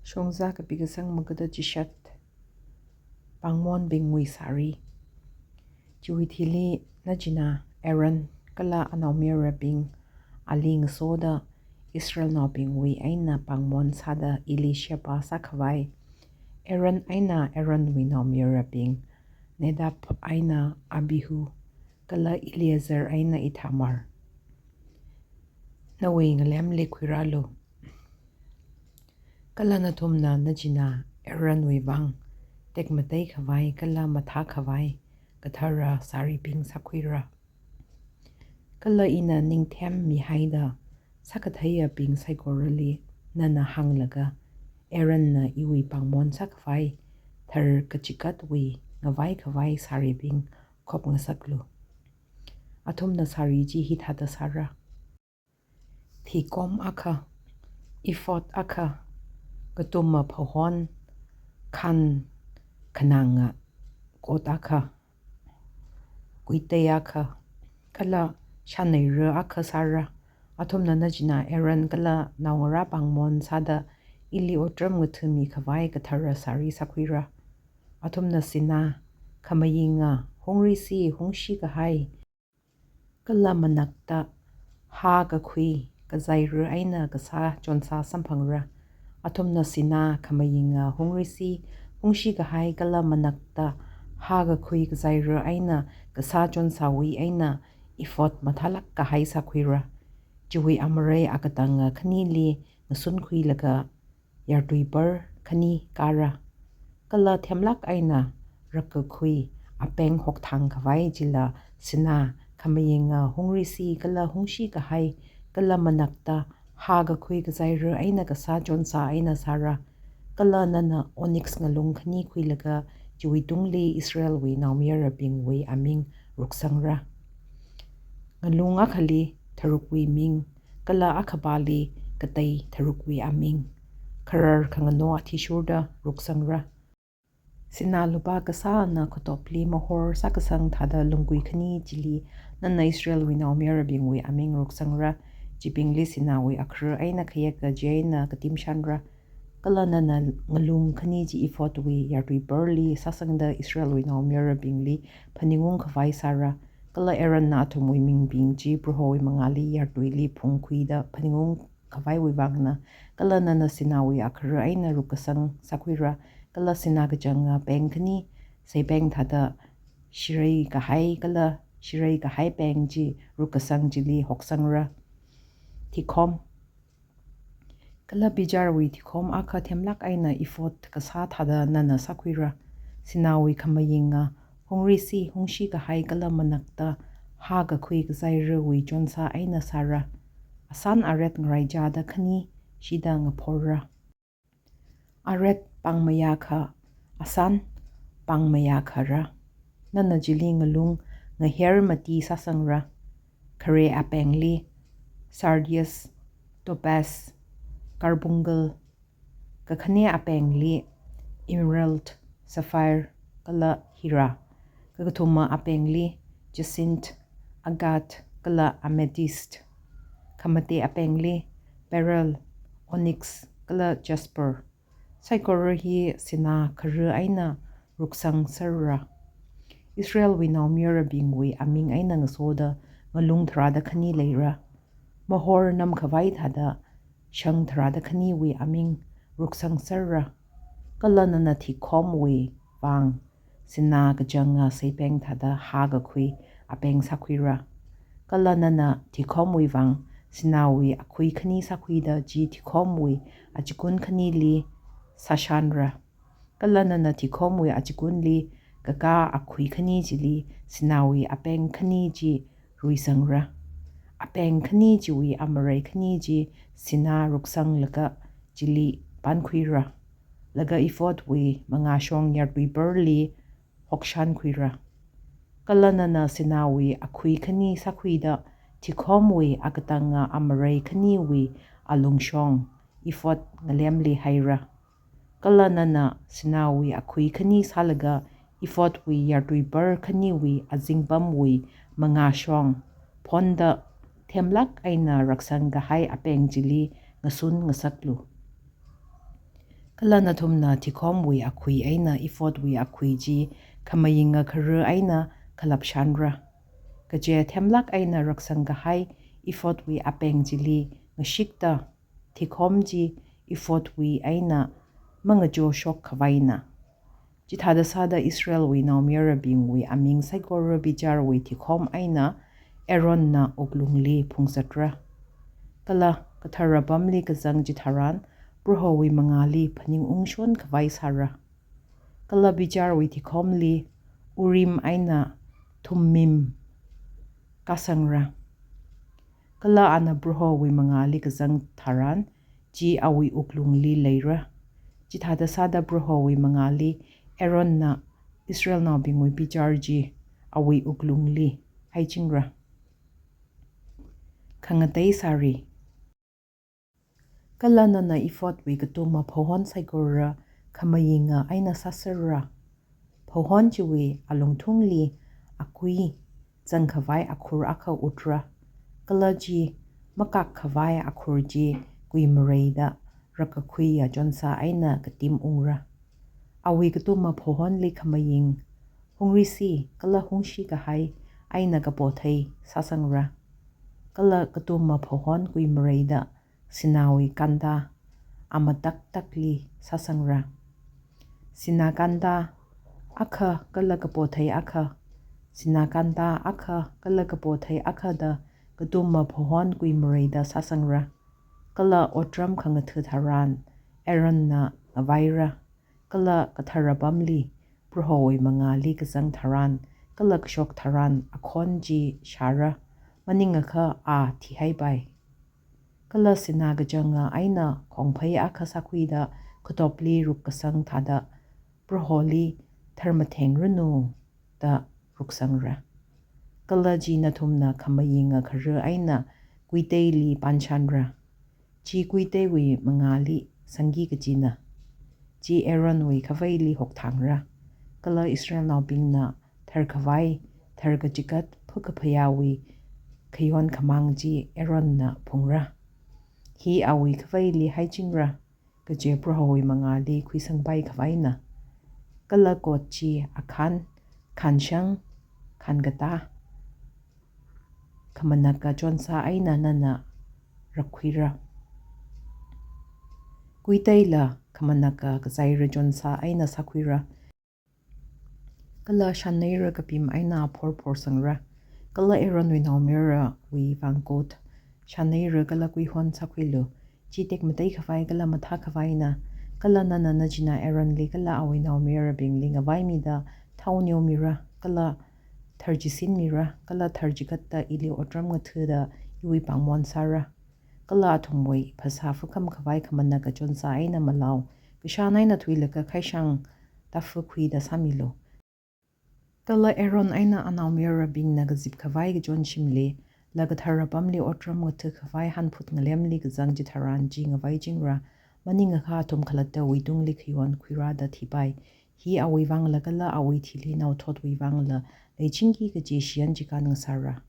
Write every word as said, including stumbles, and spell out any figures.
Chungza kapi kasang magada chishat. Pāngmonbingwui sari. Chiwui thili nachinā Aaron kala anaomayarabing ali ngasoda Israelnaobingwui eina pāngmon sāda ili sheba sākhavai, Aaron eina Aaronwui naomayarabing Nadab eina Abihu kala Eleazar eina Ithamar, nawui ngalemli khuirālu. Kala nathumna nachinā Aaronwui vang tekmatei khavai kala mathā khavai kathara saribing sākhuira. Kala ina ningthem mihaida sākatheiyabing saikorali nana hānglaga, Aaronna iwui pāngmon sākhavai thar kachikatwui ngavai khavai saribing khopngasaklu. Athumna sari chi hithāda sāra: thikom akha, ephod akha, katuma phahon khan khananga kot akha, kuitei akha, kala shanei ra akha sāra. Athumna nachinā Aaron kala naongarā pāngmon sāda ili otram ngathami khavai kathara sari sākhuira. Athumna sinā, khamayinga hungrisi hungshi kahai, kala manakta hā kakhui kazaira eina kasā chonsā samphangra. Athumna sinā, khamayinga hungrisi hungshi kahai kala manakta hā kakhui kazaira eina kasā chonsāwui eina ephod mathālāk kahai sākhuira. Chiwui amarei akatanga khanili ngasunkhuilaga yartuibar khani kāra. Kala themlāk eina rakkakhui apeng hokthang khavai chila sinā, khamayinga hungrisi kala hungshi kahai kala manakta hā kakhui kazaira eina kasā chonsā eina sāra. Kala nana onyx ngalung khani khuilaga chiwui tungli Israelwui naomayarabingwui aming ruksangra. Ngalung akhali tharukwui ming, kala akhapāli katei tharukwui aming, kharar khangano athishurda ruksangra. Sinā lupā kasāna khotopli mahor sākasang thāda lunggui khani chili nana Israelwui naomayarabingwui aming ruksangra. Chibingli sināwui akhara eina khayek kaji eina katim shanra. Kala nana ngalung khani chi ephodwui yartuibarli sāsangda Israelwui naomayarabingli phaningung khavai sāra. Kala Aaronna athumwui mingbing chi Prohowui mangāli yartuili phungkhuida phaningung khavaiwui vangna. Kala nana sināwui akhara eina rukkasang sākhuira. Kala sinā kachanga peng khani seipeng thāda shirei kahai kala shirei kahai peng chi rukkasang chili hoksangra. Thikhom. Kala bijarwui thikhom akha themlāk eina ephod kasā thāda nana sākhuira. Sināwui khamayinga hungrisi hungshi kahai kala manakta hā kakhui kazairawui chonsā eina sāra. Asān aret ngaraichāda khani shida ngaphorra. Aret pāngmayā kha, asān pāngmayā khara. Nana chili ngalung ngaher mati sāsangra. Khare apengli sardius, topaz, carbuncle, kakhane apengli emerald, sapphire, kala hira. Kakathuma apengli jacinth, agate, kala amethyst. Khamate apengli beryl, onyx, kala jasper. Saikora hi sinā khara eina ruksang serra. Israelwui naomayarabingwui aming eina ngasoda ngalung tharāda khani leira. Mahor namkhavai thāda shang tharāda khaniwui aming ruksang serra. Kala nana thikhomwui vang sinā kachanga seipeng thāda hā kakhui apeng sākhuira. Kala nana thikhomwui vang sināwui akhui khani sākhuida chi thikhomwui achikun khanili sāshanra. Kala nana thikhomwui achikunli kakā akhui khani chili sināwui apeng khani chi ruisangra. Apeng khani chiwui amarei khani chi sinā ruksanglaga chili pankhuira. Laga ephodwui mangāshong yartuibarli hokshankhuira. Kala nana sināwui akhui khani sākhuida thikhomwui akatanga amarei khaniwui alungshong ephod ngalemli haira. Kala nana sināwui akhui khani sālaga ephodwui yartuibar khaniwui azingpamwui mangāshong phonda themlāk eina raksang kahai apeng chili ngasun ngasaklu. Kala nathumna thikhomwui akhui eina ephodwui akhui chi khamayinga khara eina khalapshanra. Kaje themlāk eina raksang kahai ephodwui apeng chili ngashikta thikhom chi ephodwui eina mangachoshok khavaina. Chithāda sāda Israelwui naomayarabingwui aming saikora bicharwui thikhom eina Aaronna wuklungli phungzatra. Kala kathara apamli kazang chitharan Prohowui mangāli phaningungshon khavai sāra. Kala bicharwui thikhomli Urim eina Thummim kasangra. Kala ana Prohowui mangāli kazang tharan chi awui wuklungli leira. Chithāda sāda Prohowui mangāli Aaronna Israelnaobingwui bichar chi awui wuklungli haichingra. Khangatei sāri. Kala nana ephodwui katuma phahon saikora khamayinga eina sāserra. Phahon chiwui alungthungli akui zangkhavai akhur akha utra. Kala chi makak khavai akhur chi kuimareida rakkakhuiya chonsa eina katim ungra. Awui katuma phahonli khamaying, hungrisi kala hungshi kahai eina kapothei sāsangra. Kala katuma phahon kuimareida sināwui kanda amataktakli sāsangra. Sinā kanda akha kala kapothei akha, sinā kanda akha kala kapothei akha da katuma phahon kuimareida sāsangra. Kala otram khangatha tharan Aaronna ngavaira. Kala kathara apamli Prohowui mangāli kazang tharan kala kashok tharan akhon chi shāra, maningakha a thihaipai. Kala sinā kachanga eina khongphei akha sākhuida khatopli rukkasang thāda Proholi tharmathengranu da ruksangra. Kala chi nathumna khamayinga khara eina kuiteili panshanra. Chi kuiteiwui mangāli sangki kachina. Chi Aaronwui khaveili hokthāngra. Kala Israelnaobingna tharkhavai, tharkachigat phakaphayāwui khayon khamāng chi Aaronna phungra. Hi awui khaveili haichingra, kaje Prohowui mangāli khuisangpai khavaina. Kala kot chi akhan, khanshang, khankatā, khamanaka chonsa eina nana rakkhuira. Kuiteila khamanaka kazaira chonsa eina sākhuira. Kala shānneira kapim eina phor phorsangra. Kala Aaronwui naomayarawui vang kot shānneira kala kuihon sākhuilu. Chi tekmatei khavai kala mathā khavaina. Kala nana nachinā Aaronli kala awui naomayarabingli ngavaimida thao neomira, kala tharchisinmira, kala tharchigatta ili otram ngathada iwui pāngmon sāra. Kala athumwui phasā fakham khavai khamanaka chonsa eina malao, kashān eina thuilaga khaishang tafa khuida sāmilu. Kala Aaron eina anaomayarabingna kazip khavai kachon shimli, la kathara apamli otram ngatha khavai hanphut ngalemli kazang chitharan chi ngavaichingra, maningakha athum khalatta wuitungli khayon khuirāda thipai. Hi awui vangla kala awui thili naothotwui vangla leichingki kaji shiyan chikān ngasāra.